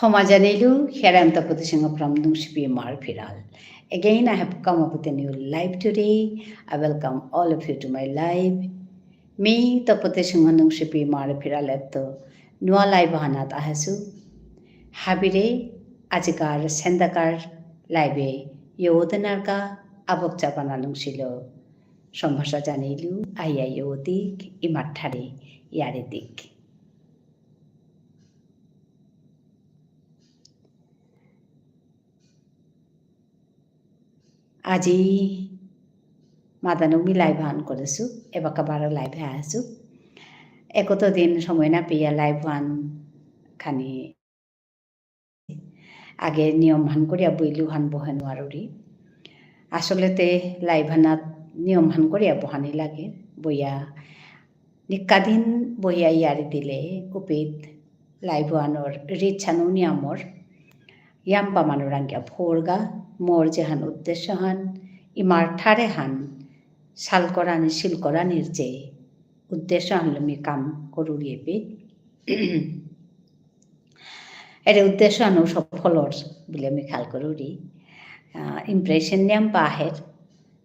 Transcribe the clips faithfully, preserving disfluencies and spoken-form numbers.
হমা জানিলু, here I am Tapati Singha from Nungshipi Imar Phiral. Again, I have come up with a new live today. I welcome all of you to my live. মি তপতি সিংহ নুংশিপি ইমার ফিরালেত্ত নুয়া live হানাত আহেসু। হাবিরে আজিকার সেন্দাকার live এ ইয়োদনারকা আবক চাপানা নুংশিল সম্ভাষা জানিলু, আইয়া ইয়োদিক, ইমার ঠারে ইয়ারি দিক। আজি মাদানু মি live হান করেসু, এবাকা বারো live এ আসু। একত দিন সময় না পেয়া live হান খানি আগে নিয়ম হান করিয়া বইলু হান বহে নুয়ারুরি। আসলেতে live হানাত নিয়ম হান করিয়া বহানি লাগে। বইয়া নিকাদিন বহিয়া ইয়ারি দিলে উপিত live হানর রিচানু নিয়ামর ইয়াম্পা মানুরাংকিয়া ফোরগা মোর যেহান উদ্দেশ্য হান ইমার ঠারে হান সাল করানি, সিল করানির যে উদ্দেশ্য হানলো মি কাম করুরি এপে। এরে উদ্দেশ্য হানু সফল অর বুলে মি খাল করুরি। আহ, impression নিয়াম পাহের,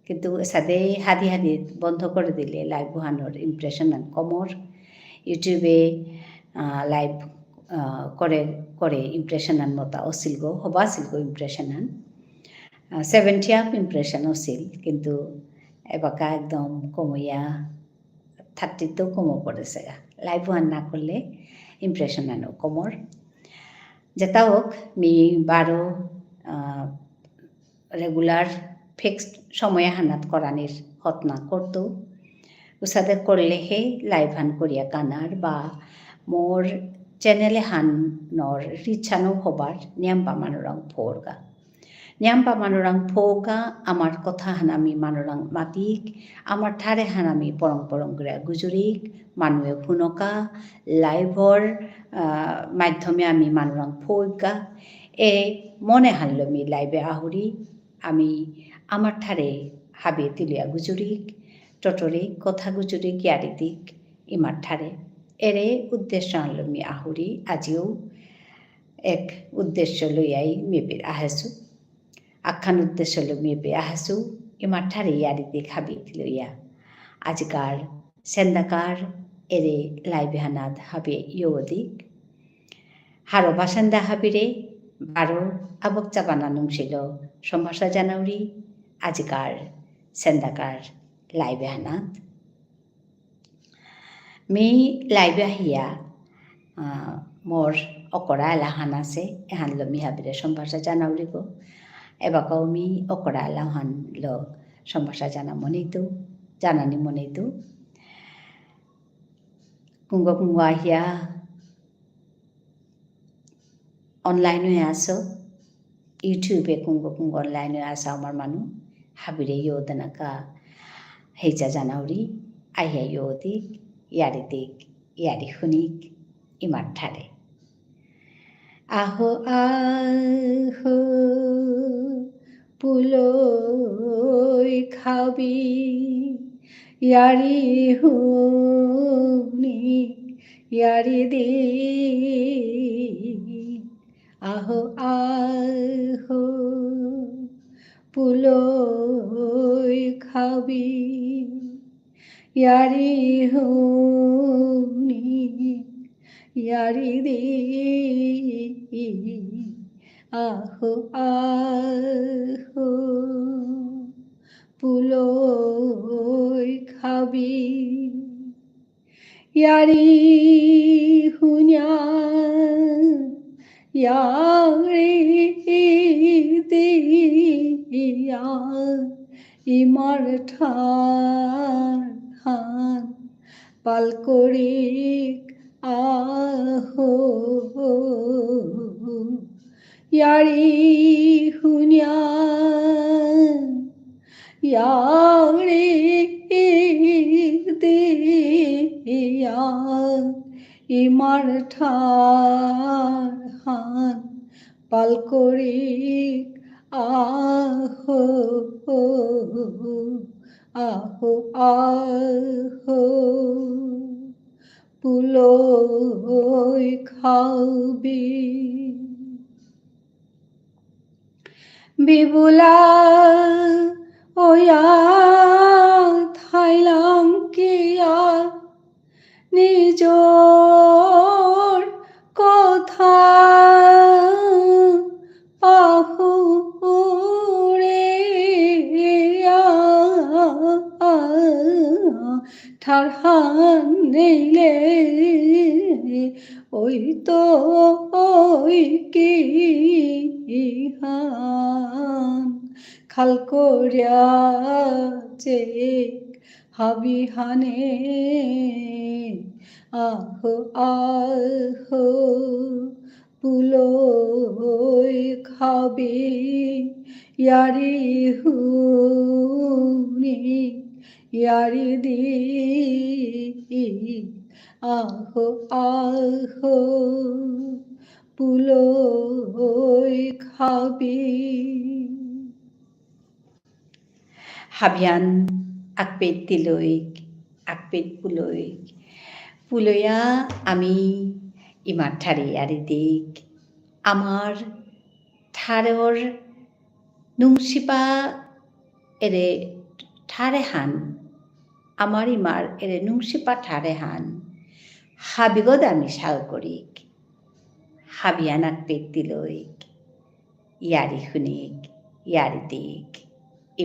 কিন্তু সাদে হাদি হাদি বন্ধ করে দিলে live হানর impression হান কমর। YouTube এ, আহ, live, আহ, করে, করে impression হান মতা অসিলগো, হবা আসিলগো impression হান। আহ, seventy up impression অসিল, কিন্তু এবাকা একদম কমইয়া thirty তেও কমো পড়েসেগা। Live হান না করলে impression আনো কমর। যেতা হোক, মি বারো, আহ, regular fixed সময় হানাত করানির হতনা করতু। উসাদে করলে হে live হান করিয়া কানার বা মোর channel হানর রিচানো হবার নিয়াম্পা মানুরাং ফোরগা। নিয়াম্পা মানুরাং ফোগা, আমার কথা হানামি মানুরাং মাতিক, আমার ঠারে হানামি পরং পরং করে গুজুরিক, মানুয়ে হুনকা, live র, আহ, মাধ্যমে আমি মানুরাং ফোগা। এ মনে হানলো মি live এ আহুরি, আমি আমার ঠারে হাবি তিলিয়া গুজুরিক, টটরিক, কথা গুজুরিক, ইয়ারি দিক, ইমার ঠারে। এরে উদ্দেশ্য হানলো মি আহুরি, আজিও এক উদ্দেশ্য লইয়াই মেপির আহেসু। আখান উদ্দেশ্য লই মেপে আহেসু, ইমার ঠারে ইয়ারি দিক হাবি লইয়া। আজিকার সেন্দাকার এরে live হানাত হাবি ইয়োদিক। হারো বাসেন্দা হাবিরে বারো আবক চাবানা নুংসিল সম্ভাষা জানাউরি আজিকার সেন্দাকার live হানাত। মি live এ আহিয়া, আহ, মোর অকরা এলাহান আছে, এহানলো মি হাবিরে সম্ভাষা জানাউরিব। এবাকাও মি অকরা এলাহানলো সম্ভাষা জানা মনেইতু, জানানি মনেইতু। কুঙ্গ কুঙ্গ আহিয়া online এ আসো, YouTube এ কুঙ্গ কুঙ্গ online এ আসা আমার মানু, হাবিরে ইয়োদনাকা হেইচা জানাউরি, আহিয়া ইয়োদিক, ইয়ারি দিক, ইয়ারি হুনিক, ইমার ঠারে। আহো, আহো, পুলই খাবি, ইয়ারি হুনি, ইয়ারি দি। আহো, আহো, পুলই খাবি, ইয়ারি হুনি, ইয়ারি দি। আহো, আহো, পুলই খাবি। ইয়ারি হুনিয়া, ইয়ারি দিয়া, ইমার ঠারহান পাল করিক আহো। ইয়ারি হুনিয়া, ইয়ারি দিয়া, ইমার ঠারহান পাল করিক আহো, আহো, আহো, পুলই খাবি। বিবুলা ওয়া থাইলাং কিয়া নিজর কথা পাহুরিয়া ঠারহান নেইলে ওই তো ওই কিহান খাল করিয়া চেক হাবিহানে আহো আহো পুলই খাবি ইয়ারি হুনি ইয়ারি দি আহো আহো পুলই খাবি। হাবিয়ান আকপেত তিলইক, আকপেত পুলইক। পুলয়া আমি ইমার ঠারে ইয়ারি দিক। আমার ঠারর নুংসিপা এরে ঠারে হান, আমার ইমার এরে নুংসিপা ঠারে হান, হাবিগদ আমি সাল করিক, হাবিয়ান আকপেত তিলইক, ইয়ারি হুনিক, ইয়ারি দিক,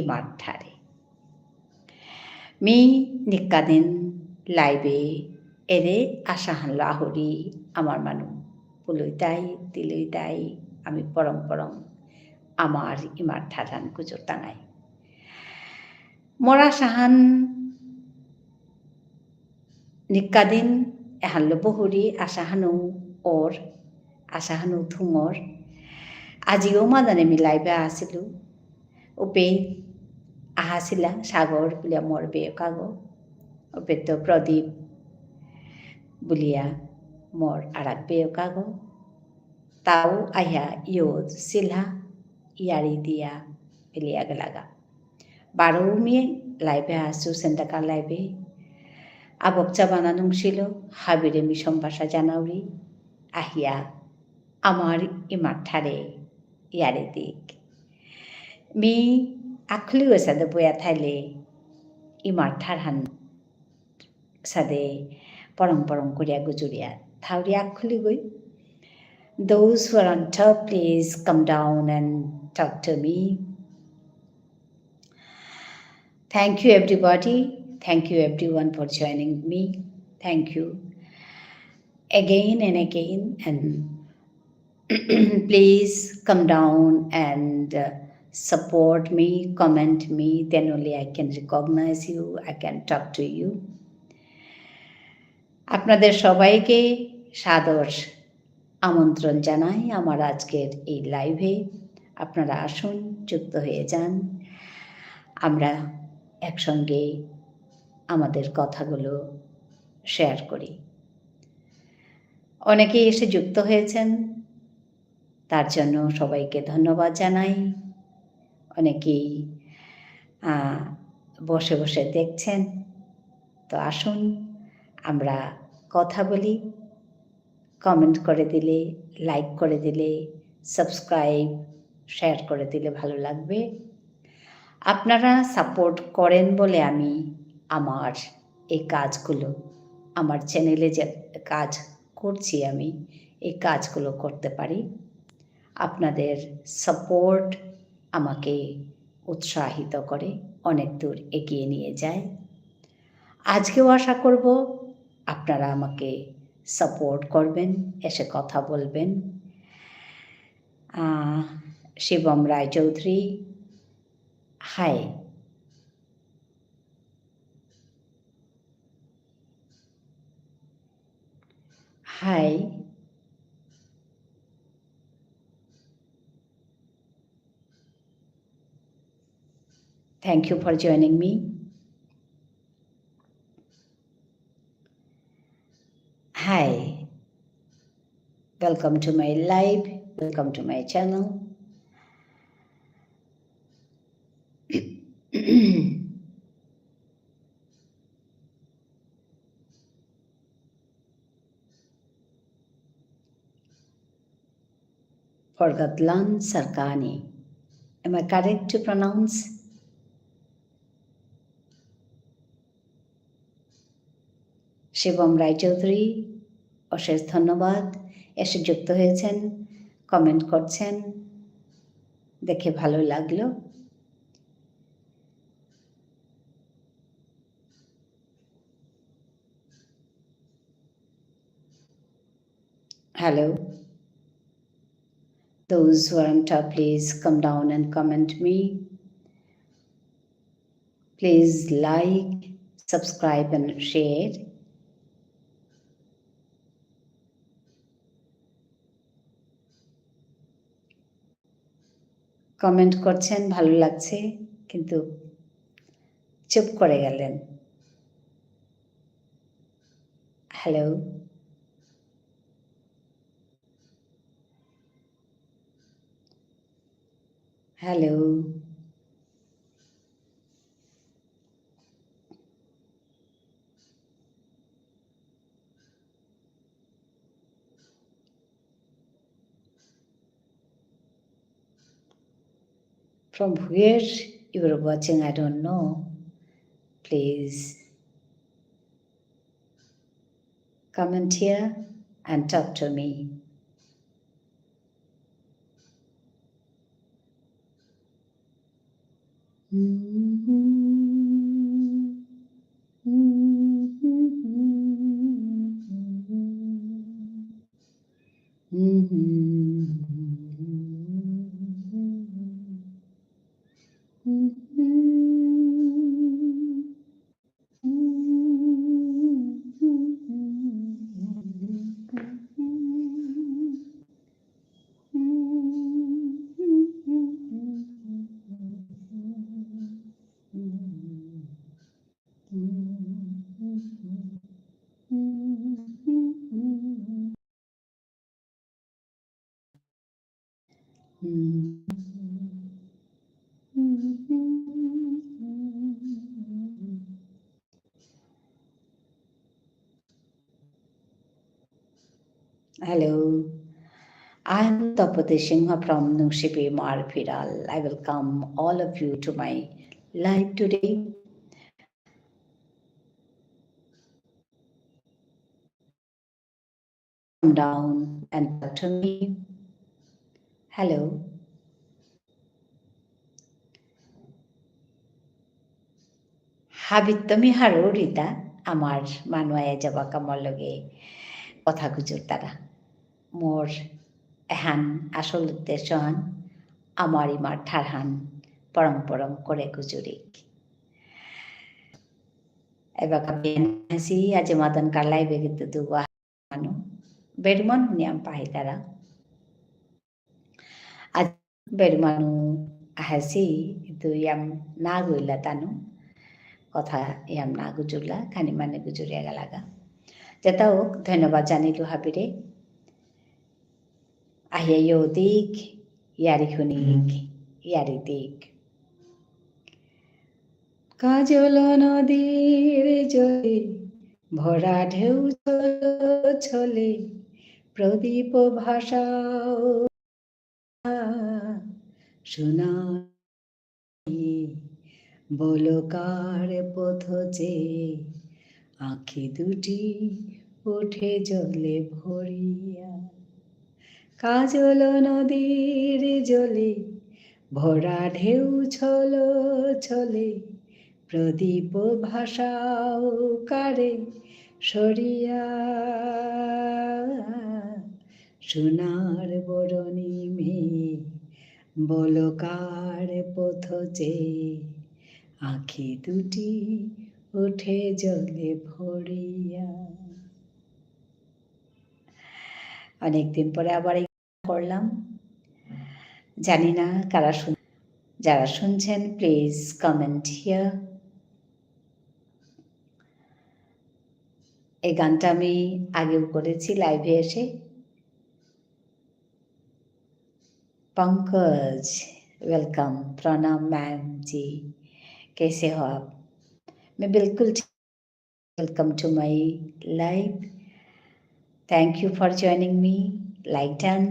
ইমার ঠারে। মি নিকাদিন live এ এরে আশাহানলো আহুরি আমার মানু পুলইতাই, তিলইতাই, আমি পরম পরম আমার ইমার ঠারহান গুজুর তাঙাই। মোর আশাহান নিকাদিন এহানলো বহুরি আশাহানু ওর, আশাহানু থুঙর। আজিও মাদানে মি live এ আসিলু। উপে আহাসিলা সাগর বুলিয়া মোর বেয়কাগো। উপে তো প্রদীপ বুলিয়া মোর আরাক বেয়কাগো। তাও আইয়া ইয়ো সিলহা ইয়ারি দিয়া পেলিয়া গেলাগা। বারো মি live এ আসু সেন্দাকা live এ। আবক চাবানা নুংসিল হাবিরে মি সম্ভাষা জানাউরি। আহিয়া আমার ইমার ঠারে ইয়ারি দিক। মি আখলি ওসাদে বয়া থাইলে ইমার ঠারহান সাদে পরম পরম করিয়া গুজুরিয়া থাউরি আখলি গই। Those who are on top, please come down and talk to me. Thank you, everybody. Thank you, everyone, for joining me. Thank you again and again. And please come down and uh, support me, comment me. Then only I can recognize you, I can talk to you. আপনাদের সবাইকে সাদর আমন্ত্রণ জানাই আমার আজকের এই live এ। আপনারা আসুন, যুক্ত হয়ে যান, আমরা একসঙ্গে আমাদের কথাগুলো share করি। অনেকেই এসে যুক্ত হয়েছেন, তার জন্য সবাইকে ধন্যবাদ জানাই। অনেকেই, আহ, বসে বসে দেখছেন, তো আসুন আমরা কথা বলি। Comment করে দিলে, like করে দিলে, subscribe, share করে দিলে ভালো লাগবে। আপনারা support করেন বলে আমি আমার এই কাজগুলো, আমার channel এ যে কাজ করছি আমি, এই কাজগুলো করতে পারি। আপনাদের support আমাকে উৎসাহিত করে, অনেক দূর এগিয়ে নিয়ে যায়। আজকেও আশা করব আপনারা আমাকে support করবেন, এসে কথা বলবেন। আহ, শিবম Roychowdhury, hi। Hi। Thank you for joining me. Hi, welcome to my live, welcome to my channel. Forgatlan Sarkani. Am I correct to pronounce? Shivam রায়চৌধুরী, অশেষ ধন্যবাদ। এসে যুক্ত হয়েছেন, comment করছেন, দেখে ভালো লাগলো। Hello. Those who are on top, please come down and comment me. Please like, subscribe and share. Comment করছেন, ভালো লাগছে, কিন্তু চুপ করে গেলেন। Hello? Hello? From where you are watching, I don't know. Please comment here and talk to me. Hello, I am Tapati Singha from Nungshipi Imar Phiral. I welcome all of you to my live today. Come down and talk to me. Hello. হাবিত্ত মি হারৌরিতা আমার মানু আয়া যাবাকা মোর লগে কথা গুজুরতারা। মোর এহান আসল উদ্দেশ্য হান আমার ইমার ঠারহান পরং পরং করে গুজুরিক। এবাকা বিয়ান হাসি আজ মাদান কালাই বেগিত দুয়া মানু। বেরুমান নিয়াম পাহিতারা। আজ বেরুমানু আহাসি, কিন্তু ইয়াম না গইলা তানু। কথা ইয়াম না গুজুরলা, খানি মানে গুজুরিয়া গেলাগা। যেতা হোক, ধন্যবাদ জানিলু হাবিরে। আহিয়া ইয়ো দিক, ইয়ারি হুনিক, ইয়ারি দিক। কাজল নদীর জলে ভরা ঢেউ ছল ছলে প্রদীপ ভাসাও সোনা। বলো কার পথ চেয়ে আঁখি দুটি ওঠে জলে ভরিয়া। কাজল নদীর জলে ভরা ঢেউ ছল ছলে প্রদীপ ভাসাও কারে সরিয়া। সোনার বরণী মেয়ে বলো কার পথ চেয়ে আঁখি দুটি ওঠে জলে ভরিয়া। অনেকদিন পরে আবার এই করলাম। জানি না কারা শুন-, যারা শুনছেন, please comment here. এই গানটা আমি আগেও করেছি live-এ এসে। पंकज, welcome। प्रणाम मैम जी, कैसे हो आप? मैं बिल्कुल ठीक। Welcome to my live. Thank you for joining me. Like done.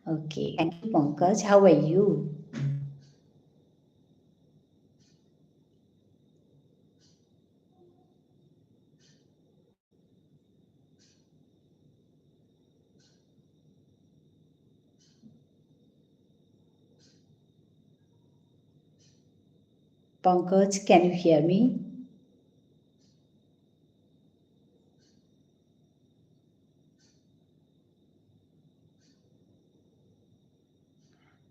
Okay, thank you, Pankaj. How are you? Pankaj, can you hear me?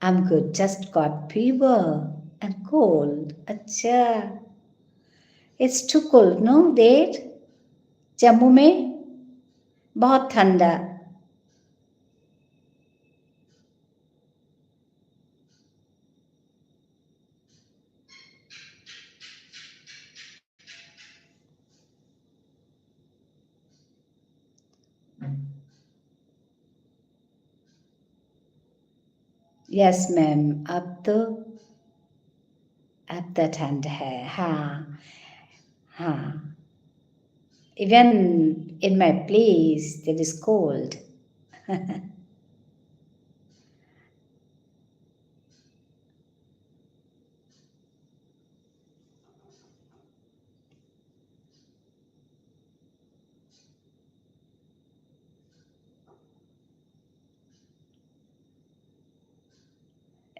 I'm good, just got fever and cold. अच्छा, it's too cold, no, there? Jammu में बहुत ठंडा। Yes, ma'am, अब तो, अब तो ठंड है, हाँ, हाँ। Even in my place, there is cold.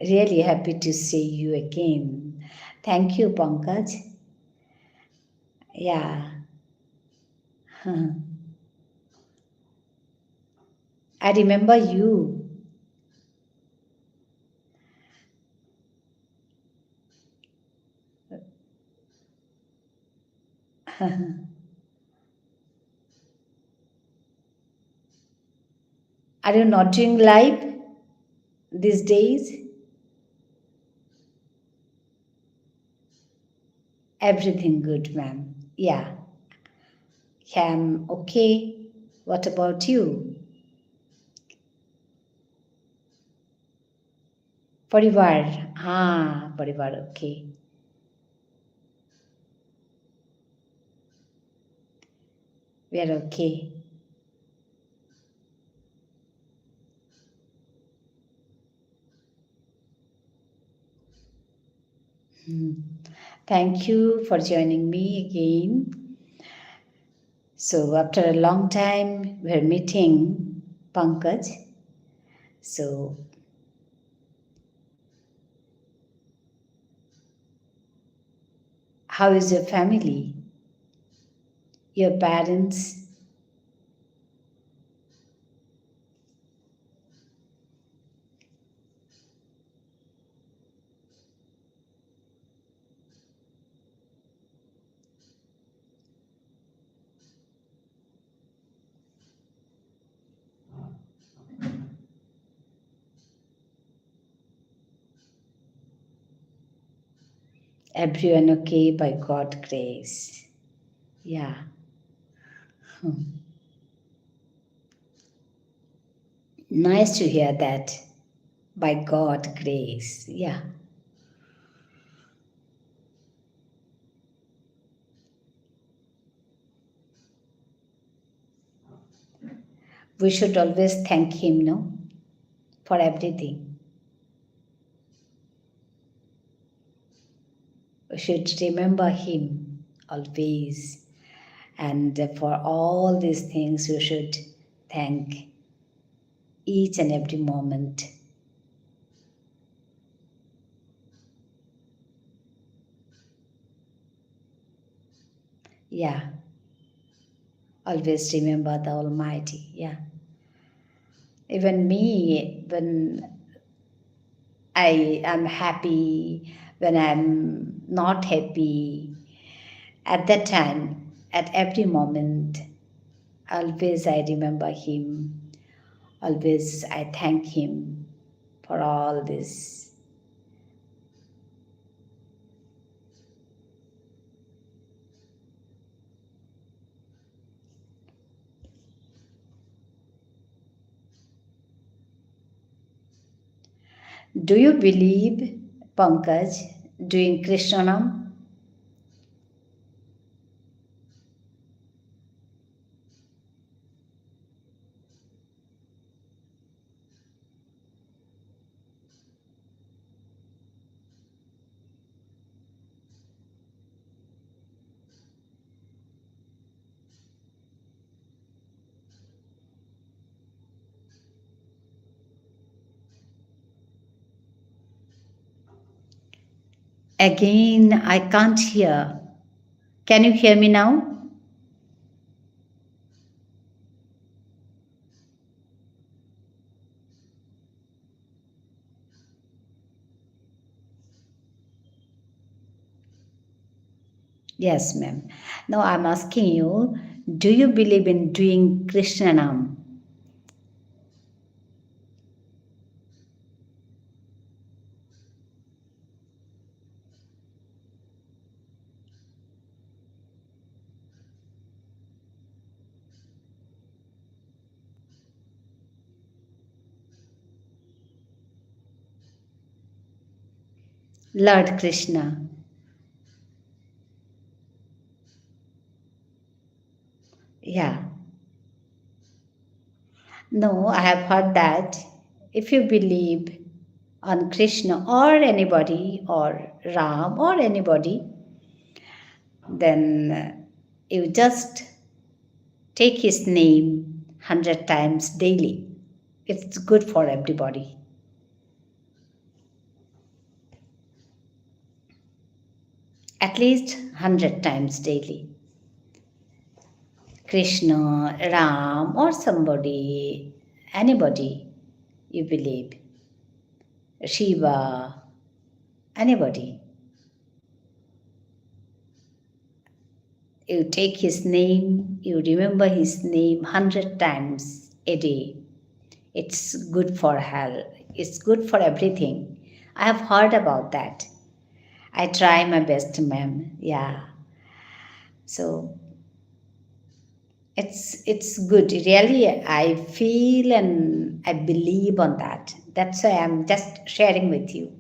Really happy to see you again. Thank you, Pankaj. Yeah. I remember you. Are you not doing live these days? Everything good, ma'am. Yeah. I'm okay. What about you? পরিবার, হ্যাঁ, পরিবার, okay. We are okay. Hmm. Thank you for joining me again. So after a long time, we're meeting, Pankaj. So, how is your family? Your parents? Everyone okay by God grace. Yeah. Hmm. Nice to hear that. By God grace. Yeah. We should always thank him, no, for everything. We should remember him always. And for all these things, we should thank each and every moment. Yeah. Always remember the Almighty. Yeah. Even me, when I am happy, when I'm not happy, at that time, at every moment, always I remember him. Always I thank him for all this. Do you believe, Pankaj, doing Krishnanam? Again, I can't hear. Can you hear me now? Yes, ma'am. Now I'm asking you, do you believe in doing Krishna Nam? Lord Krishna. Yeah. No, I have heard that if you believe on Krishna or anybody or Ram or anybody, then you just take his name hundred times daily. It's good for everybody. At least hundred times daily. Krishna, Ram, or somebody, anybody you believe, Shiva, anybody. You take his name, you remember his name hundred times a day. It's good for health. It's good for everything. I have heard about that. I try my best, ma'am. Yeah. So it's, it's good. Really, I feel and I believe on that. That's why I'm just sharing with you.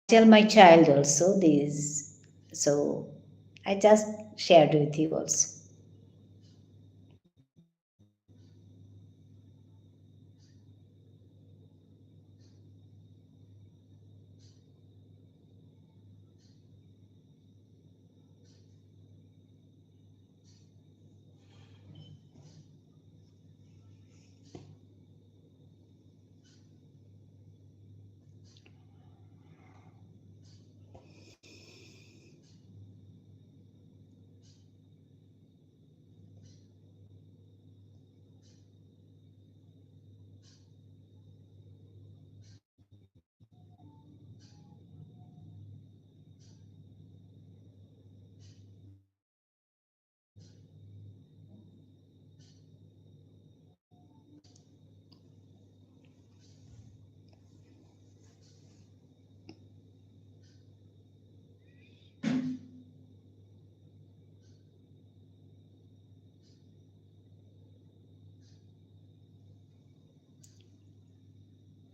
Tell my child also this. So I just shared with you also.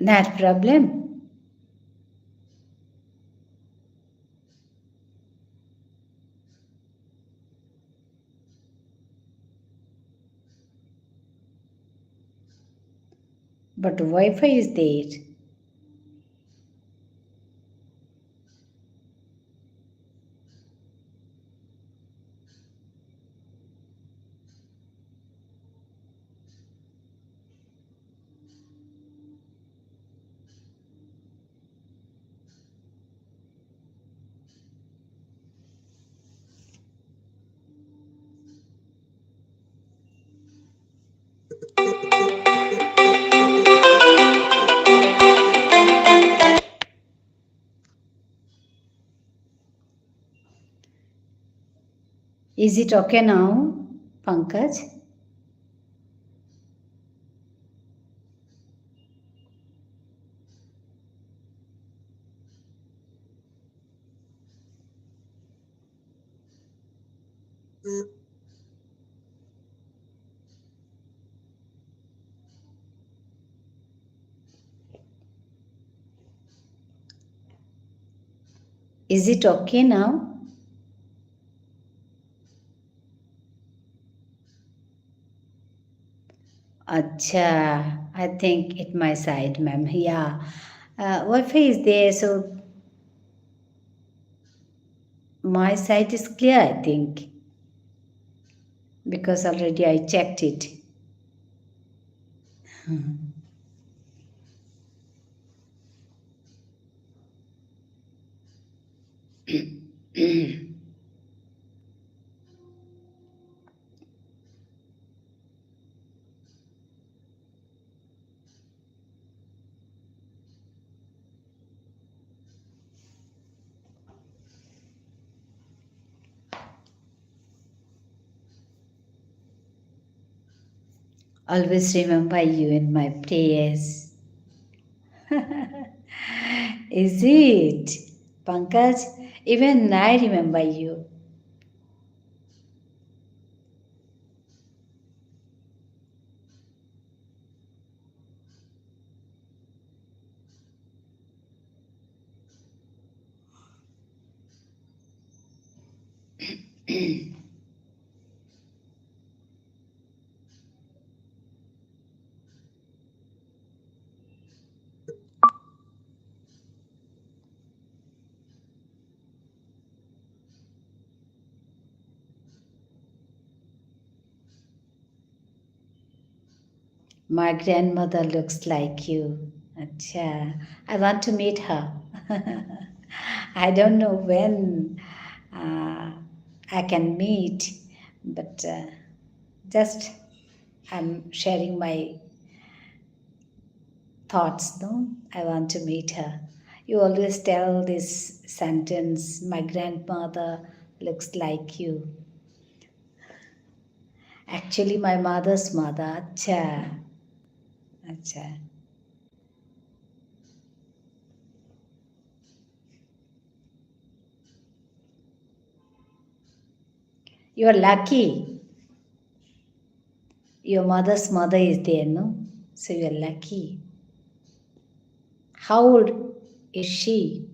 Not problem. But Wi-Fi is there. Is it okay now, Pankaj? Is it okay now? Acha, I think it my side, ma'am. Yeah. Uh, Wi-Fi is there, so my side is clear, I think. because already I checked it. Always remember you in my prayers. Is it, Pankaj? Even I remember you. My grandmother looks like you. Acha, I want to meet her. I don't know when, uh, I can meet, but, uh, just I'm sharing my thoughts, no? I want to meet her. You always tell this sentence, "My grandmother looks like you." Actually, my mother's mother. Acha. Acha. You are lucky. Your mother's mother is there, no? So you are lucky. How old is she?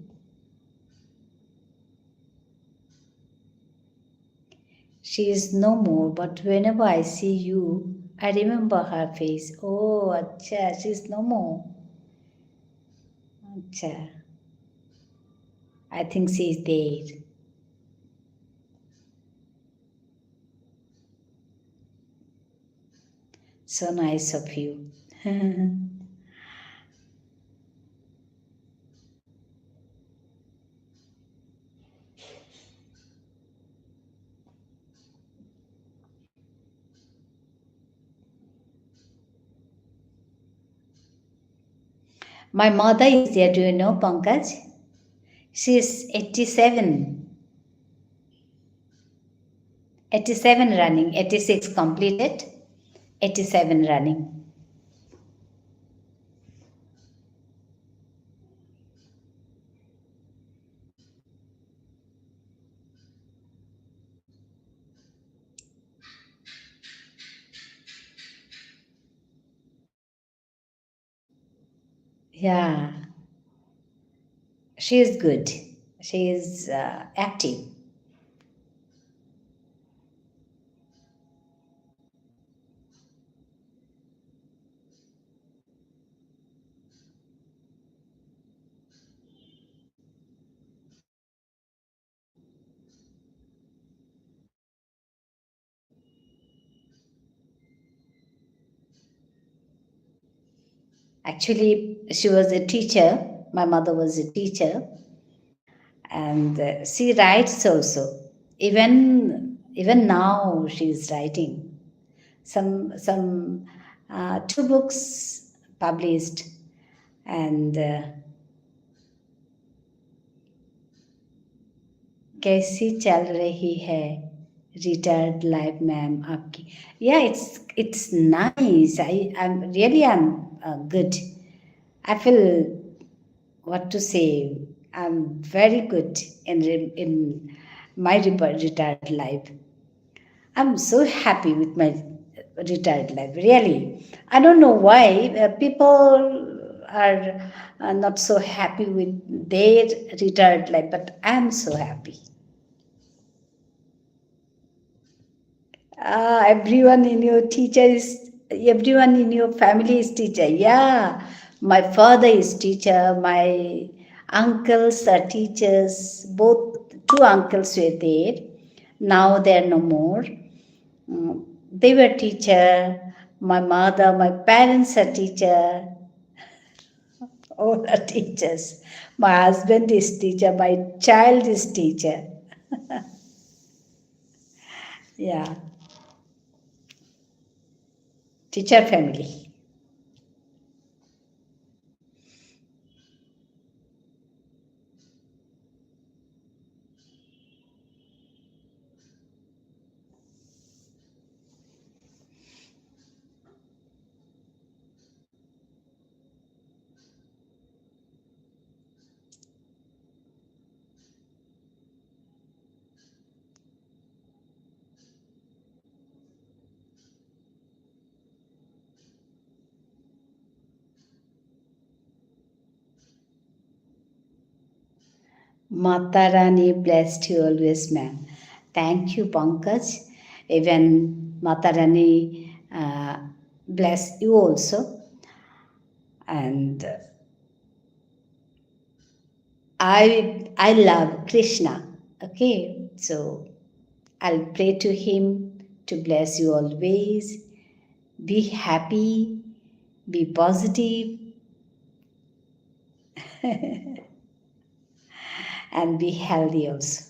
She is no more, but whenever I see you, I remember her face. Oh, acha, she is no more. Acha. I think she is there. So nice of you. My mother is there, do you know, Pankaj? She is eighty-seven. Eighty-seven running, eighty-six completed, eighty-seven running. Yeah. She is good. She is, uh, active. Actually, she was a teacher. My mother was a teacher. And, uh, she writes also. Even, even now, she is writing. Some, some, uh, two books published. And, uh, कैसी चल रही है retired life, ma'am, आपकी? Yeah, it's, it's nice. I, I'm really, I'm, uh, good. I feel, what to say, I'm very good in re-, in my re-, retired life. I'm so happy with my retired life, really. I don't know why, uh, people are, uh, not so happy with their retired life, but I'm so happy. Ah, everyone in your teacher is, everyone in your family is teacher. Yeah, my father is teacher, my uncles are teachers, both two uncles were there. Now they are no more. Mm, They were teacher, my mother, my parents are teacher. All are teachers. My husband is teacher, my child is teacher. Yeah. Teacher family. Mata Rani blessed you always, ma'am. Thank you, Pankaj. Even Mata Rani, uh, bless you also. And I, I love Krishna. Okay, so I'll pray to him to bless you always. Be happy, be positive, and be healthy also.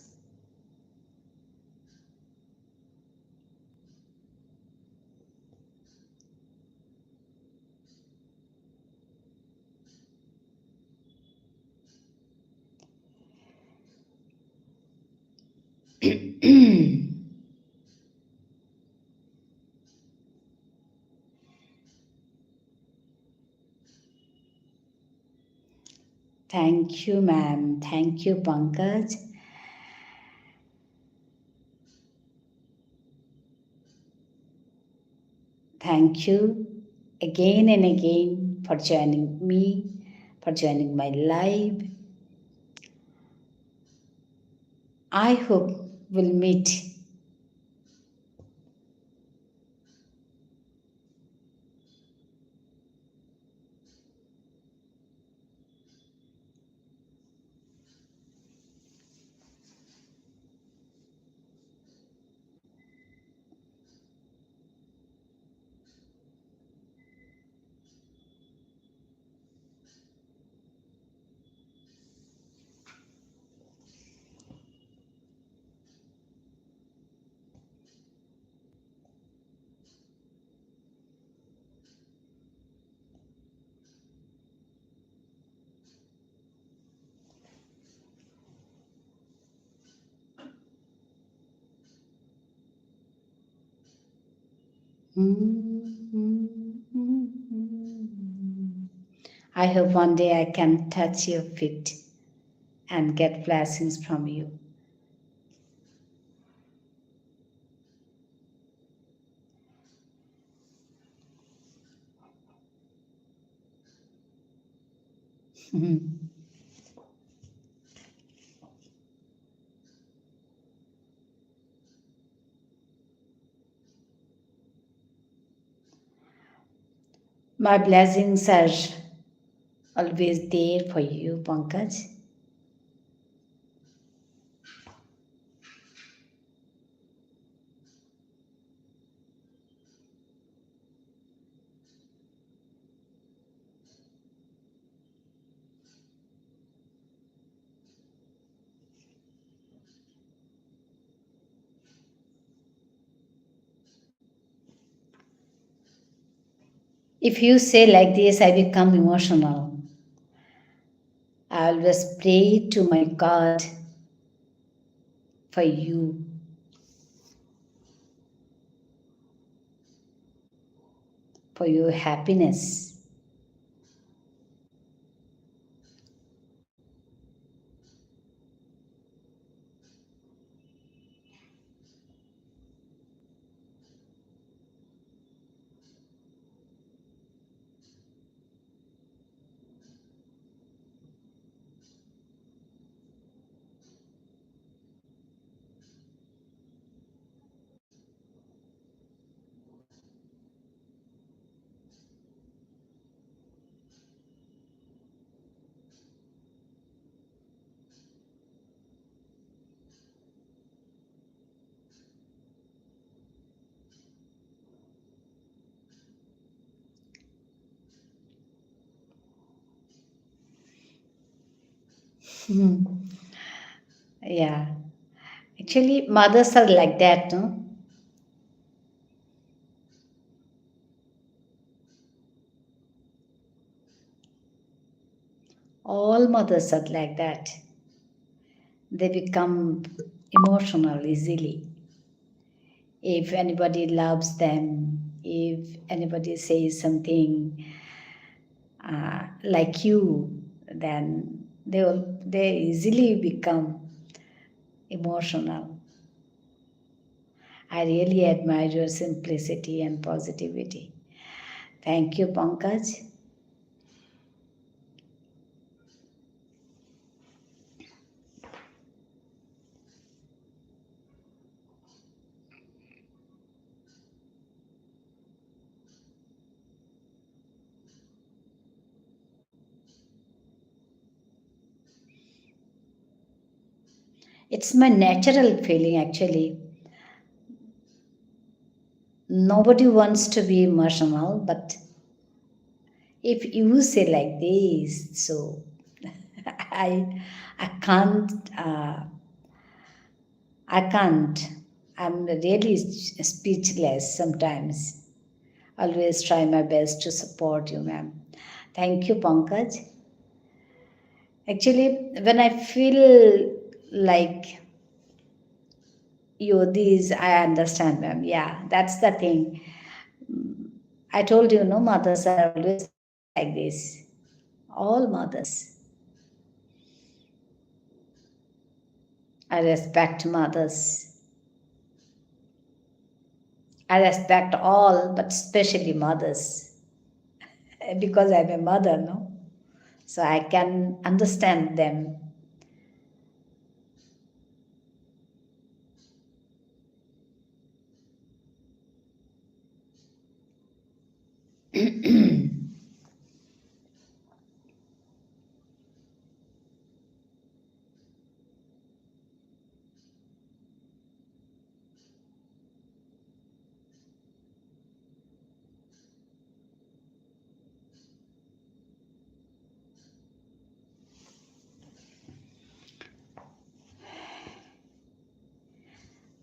Thank you, ma'am. Thank you, Pankaj. Thank you again and again for joining me, for joining my live. I hope we'll meet. I hope one day I can touch your feet and get blessings from you. My blessings are always there for you, Pankaj. If you say like this, I become emotional. I always pray to my God for you, for your happiness. Hmm. Yeah. Actually, mothers are like that, no? All mothers are like that. They become emotional easily. If anybody loves them, if anybody says something, uh, like you, then they will, they easily become emotional. I really admire your simplicity and positivity. Thank you, Pankaj. It's my natural feeling, actually. Nobody wants to be emotional, but if you say like this, so I, I can't, uh, I can't. I'm really s-, speechless sometimes. Always try my best to support you, ma'am. Thank you, Pankaj. Actually, when I feel like you, these, I understand, ma'am. Yeah, that's the thing. I told you, no, mothers are always like this. All mothers. I respect mothers. I respect all, but especially mothers. Because I'm a mother, no? So I can understand them.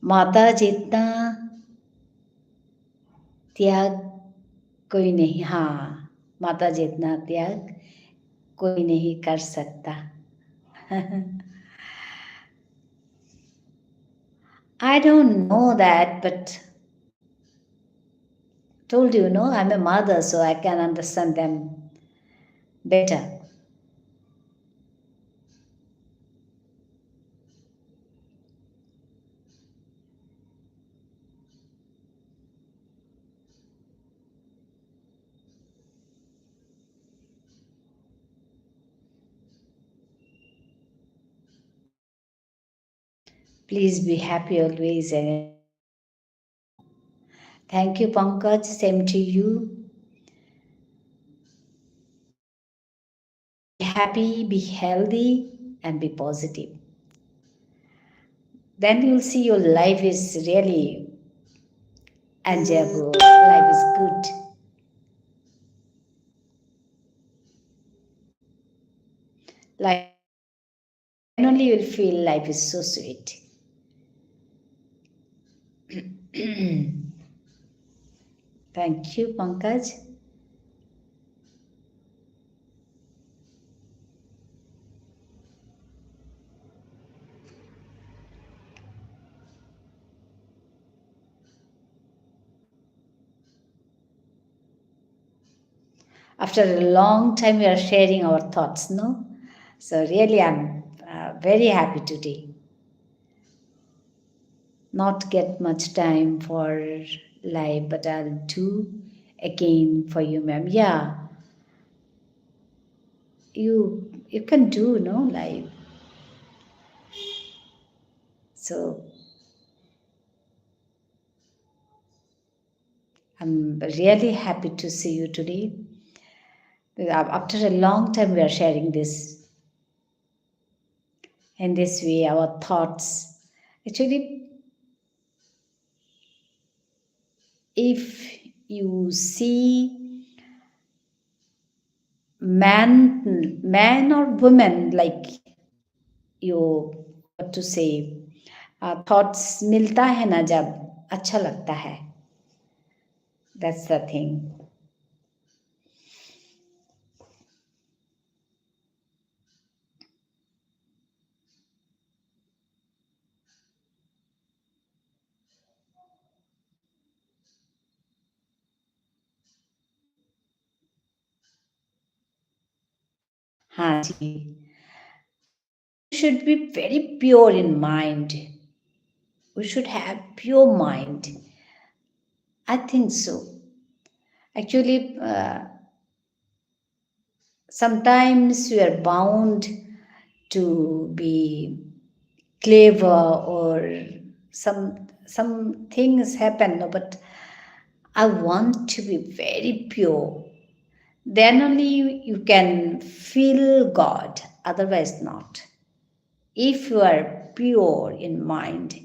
माता जितना त्याग कोई नहीं, हाँ, माता जितना त्याग कोई नहीं कर सकता। I don't know that, but told you, no, I'm a mother, so I can understand them better. Please be happy always. And thank you, Pankaj. Same to you. Be happy, be healthy, and be positive. Then you'll see your life is really enjoyable. Life is good. Life Then only you'll feel life is so sweet. Thank you, Pankaj. After a long time, we are sharing our thoughts, no? So really, I'm, uh, very happy today. Not get much time for live, but I'll do again for you, ma'am. Yeah. You, you can do, no, live. So, I'm really happy to see you today. Uh, after a long time, we are sharing this. In this way, our thoughts. Actually, if you see man, man or woman, like, yo, what to say, अ, थॉट्स मिलता है ना जब, अच्छा लगता है। That's the thing. हाँ जी। Should be very pure in mind. We should have pure mind. I think so. Actually, uh, sometimes we are bound to be clever or some, some things happen, no, but I want to be very pure. Then only you, you can feel God, otherwise not. If you are pure in mind,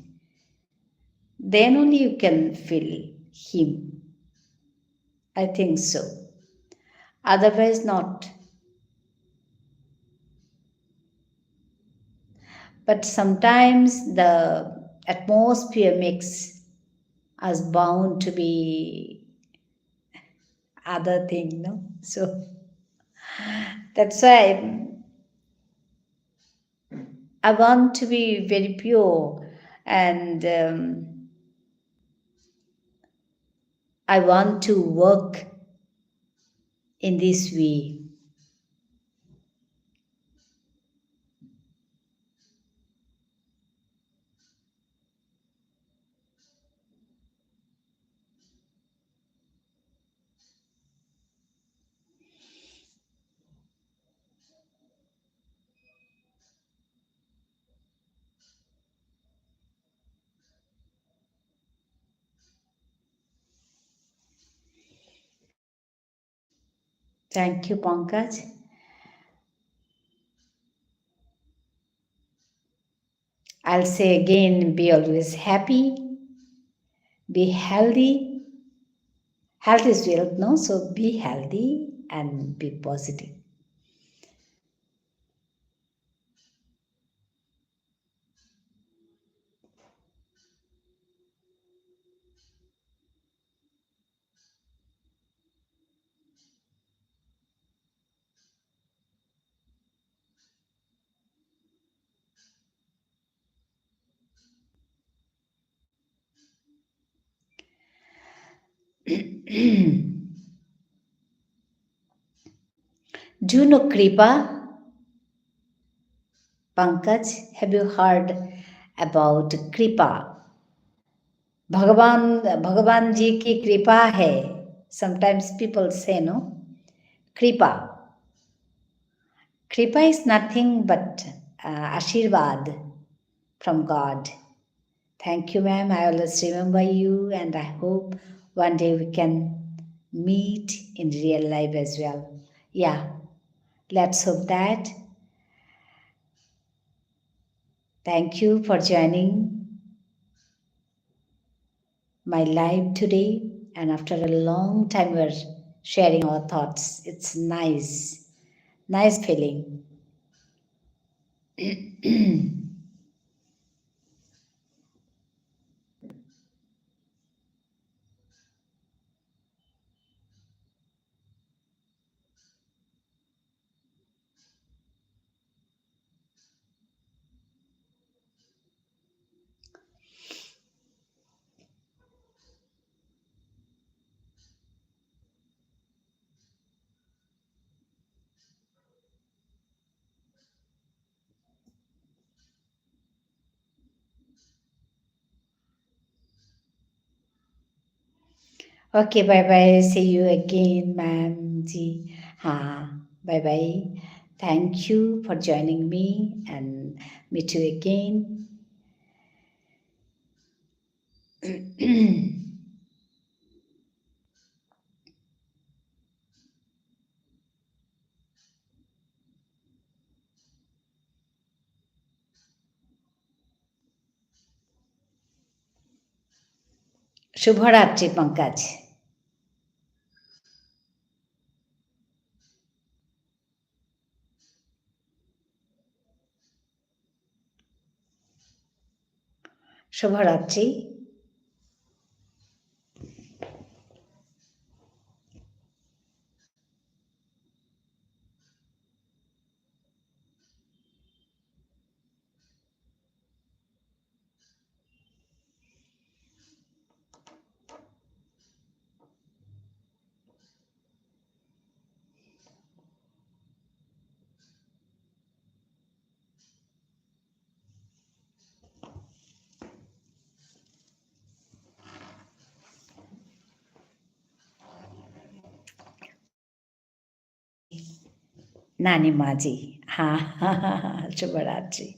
then only you can feel Him. I think so. Otherwise not. But sometimes the atmosphere makes us bound to be other thing, no? So that's why I want to be very pure, and, um, I want to work in this way. Thank you, Pankaj. I'll say again, be always happy, be healthy. Health is wealth, no? So be healthy and be positive. Do you know Kripa? Pankaj, have you heard about Kripa? भगवान, भगवान जी की कृपा है, sometimes people say, no? कृपा। कृपा is nothing but, uh, आशीर्वाद from God. Thank you, ma'am. I always remember you, and I hope one day we can meet in real life as well. Yeah, let's hope that. Thank you for joining my live today, and after a long time we're sharing our thoughts. It's nice, nice feeling. Okay, bye bye. See you again, ma'am ji. हाँ, bye bye. Thank you for joining me and meet you again. শুভরাত্রি, পঙ্কজ। শুভরাত্রি। নানি মাঝি। হা, হা, হা, হা, শুভরাত্রি।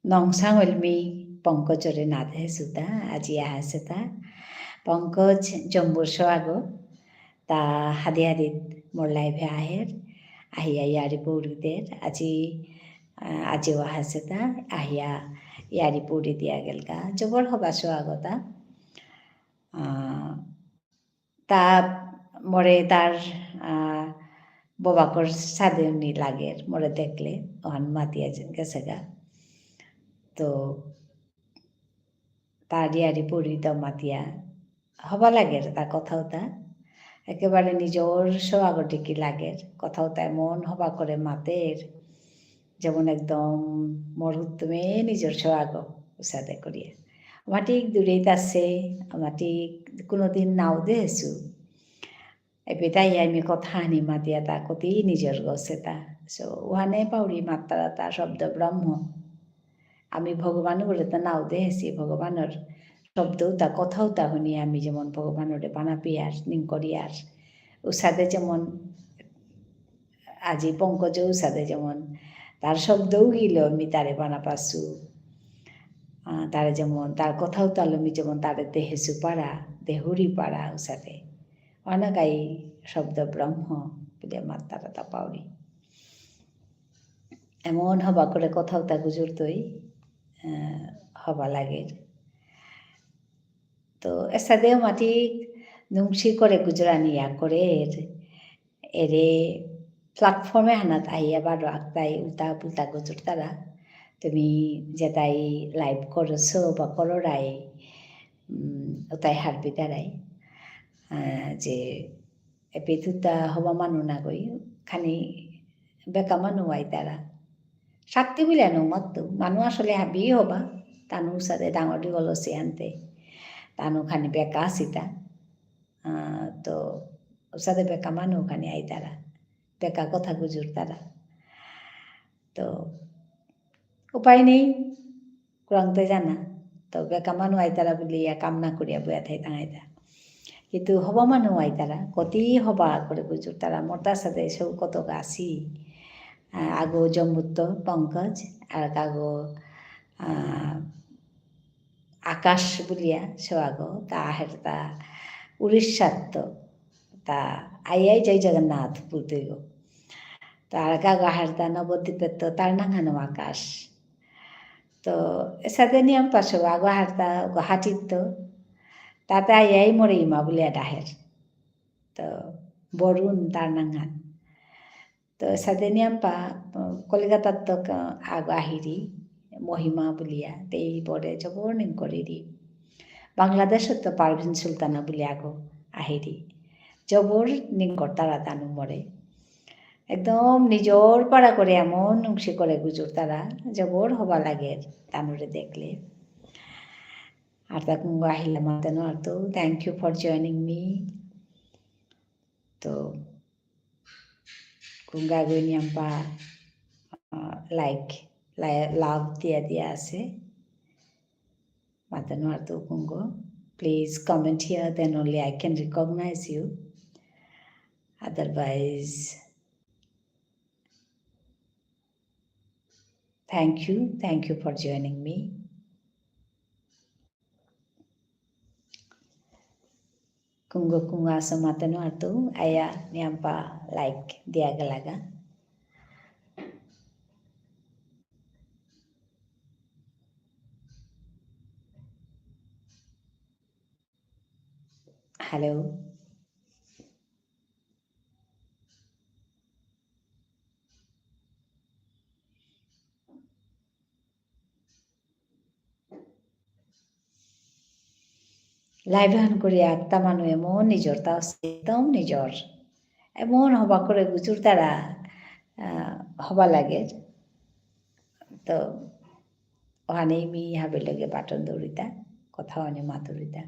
নংসাং ইলমি পঙ্কজরে না দেহেসুতা, আজি আহেসেতা। পঙ্কজ জম্বুর সোয়াগো, তা হাদি হাদিত মোর live এ আহের, আহিয়া ইয়ারি পৌরি দের, আজি, আহ, আজিও আহেসেতা, আহিয়া ইয়ারি পৌরি দিয়া গেলগা। জবর হবা সোয়াগো তা। আহ, তা মোরে তার, আহ, ববাকর সাদে উনি লাগের, মোরে দেখলে, ওহান মাতিয়া যে-, গেছেগা। তো, তার ইয়ারি পৌরি তো মাতিয়া, হবা লাগের তা কথাও তা। একেবারে নিজর সোয়াগর দিকে লাগের, কথাও তা এমন হবা করে মাতের, যেমন একদম মোর হুত্তুমে নিজর সোয়াগ উসাদে করিয়া। আমার ঠিক দূরেই আছে, আমার ঠিক কোনোদিন নাও দেহেসু। এপেইত আহি আমি কথা হানি মাতিয়া তা কতি নিজর গছে তা। So, ওহানে পাউরি মাত্তারা তা শব্দ ব্রহ্ম। আমি ভগবান বলে তো নাও দেহেসি, ভগবানর শব্দ উতা, কথা উতা হুনি আমি যেমন ভগবানরে বানা পিয়ার, নিং করিয়ার। উসাদে যেমন আজি পঙ্কজ উসাদে যেমন তার শব্দও গিলো আমি তারে বানা পাসু। আহ, তারে যেমন তার কথা উতালো আমি যেমন তারে দেহেসু পারা, দেহুরি পারা উসাদে। অনাগাই শব্দ ব্রহ্ম বুলে মাত্তারা তা পাউরি। এমন হবা করে কথা উতা গুজুরতই, আহ, হবা লাগের। তো এসাদে মাটি নুংসি করে গুজরানি ইয়া করের। এরে platform এহানাত আইয়া বারো আকতাই উল্টা পুল্টা গুজুরতারা। তুমি যেতাই live করছো বা কররাই, উম, উতাই হারপিতারাই। আহ, যে এপেইত উতা হবা মানু নাগই, খানি বেকা মানু আইতারা। শক্তি বুলিয়া নুমাত্তু, মানু আসলে হাবি হবা, তানু উসাদে ডাঙর দীঘল অসি আনতে, তানু খানি বেকা আসিতা। আহ, তো উসাদে বেকা মানু খানি আইতারা, বেকা কথা গুজুরতারা। তো উপায় নেই, কুরাংতে জানা। তো বেকা মানু আইতারা বুলিয়া কাম না করিয়া বয়া থাইতাঙাইতা। কিন্তু হবা মানু আইতারা, কতি হবা করে গুজুরতারা, মোরতা সাদে সৌ কত গাছি। আহ, আগো জম্বুত্ত পঙ্কজ, আর আগো, আহ, আকাশ বুলিয়া সৌ আগো, তা আহেরতা উড়িষ্যাত্ত, তা আইয়াই জয় জগন্নাথ বুলতে গো। তা আর আগো আহেরতা নবদ্বীপেত্ত, তার নাঙহানও আকাশ। তো এসাদে নিয়াম পাশে আগো আহেরতা গুয়াহাটিত্ত, তাতে আইয়াই মোরে ইমা বুলিয়া ডাহের। তো বরুণ তার নাঙহান। তো এসাদে নিয়াম পা, উম, কলিকাতাত্ত ক-, আগো আহিরি, মহিমা বুলিয়া, তেই বরে জবর নিঙকরিরি। বাংলাদেশত তো পারভিন সুলতানা বুলিয়া আগো আহিরি। জবর নিঙকরতারা তানু মরে। একদম নিজর পারা করে এমন নুংসি করে গুজুরতারা, জবর হবা লাগের তানুরে দেখলে। আর তা কুঙ্গ আহিলা মাতে নুয়ারতু, thank you for joining me. তো, কুঙ্গ আগই নিয়ামপা, আহ, like, লা-, love দিয়া দিয়া আছে। মাতে নুয়ারতু কুঙ্গ। Please comment here, then only I can recognize you. Otherwise, thank you, thank you for joining me. কুঙ্গ কুঙ্গ আসো মাতে নুয়ারতু, আয়া নিয়ামপা like দিয়া গেলাগা। Hello. Live হান করিয়া একটা মানু এমন নিজর, তাও একদম নিজর। এমন হবা করে গুজুরতারা, আহ, হবা লাগে। তো, ওহানেই মি হাবির লগে বাটন দৌড়িতা, কথা অহানে মাতুরিতা।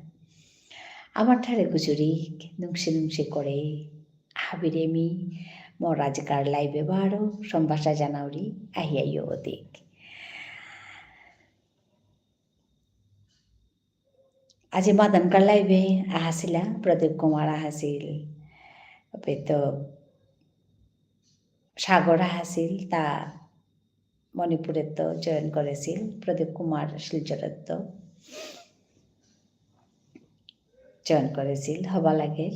আমার ঠারে গুজুরি, নুংসি নুংসি করে, হাবিরে মি, মোর আজিকার live এ বারো, সম্ভাষা জানাউরি, আহিয়া ইয়ো অধিক। আজি মাদানকার live এ আহাসিলা, প্রদীপ কুমার আহাসিল, পেতো সাগর আহাসিল, তা মণিপুরেত্ত join করেসিল, প্রদীপ কুমার শিলচরেত্ত join করেসিল, হবা লাগের।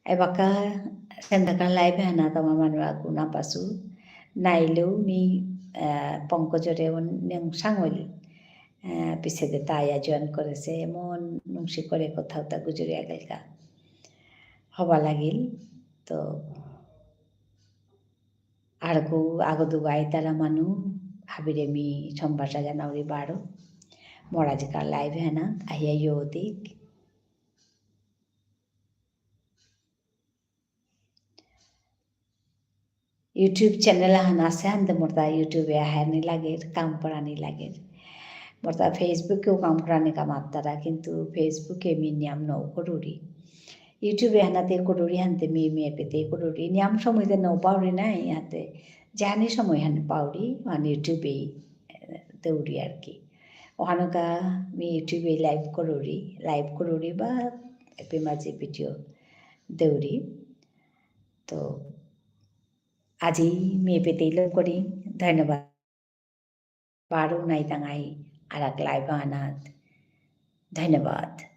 এবাকা সেন্দাকার live এহানাত আমার মানু আগু না পাসু, নাইলেও মি, আহ, পঙ্কজরে অন-, নেং সাঙলি, আহ, পিছেদে তা আয়া join করেসে, এমন নুংসি করে কথাবার্তা গুজুরিয়া গেলগা। হবা লাগিল, তো আরকু আগো দুগো আইতারা মানু, হাবিরে মি সম্ভাষা জানাউরি বারো। মোর আজিকার live এহানাত, আহিয়া ইয়ো অধিক। YouTube channel আহান আসে হানতে মোরতা YouTube এ আহানি লাগের, কাম করানি লাগের। মোরতা Facebook এও কাম করানি কা মাত্তারা, কিন্তু Facebook এ মি নিয়াম নৌ করুরি। YouTube এহানাতে করুরি হানতে মি মি এপেতে করুরি। নিয়াম সময় তে নৌ পাউরি নাই হাতে। জানি সময় হান পাউরি, মানে YouTube এ, এ, দেউরি আর কি। ওহানকা মি YouTube এ live করুরি, live করুরি বা এপে মাঝে video দেউরি। তো আজি মি এপেতেই লম করি। ধন্যবাদ। বারো নাইতাঙাই আরাক live আহানাত। ধন্যবাদ।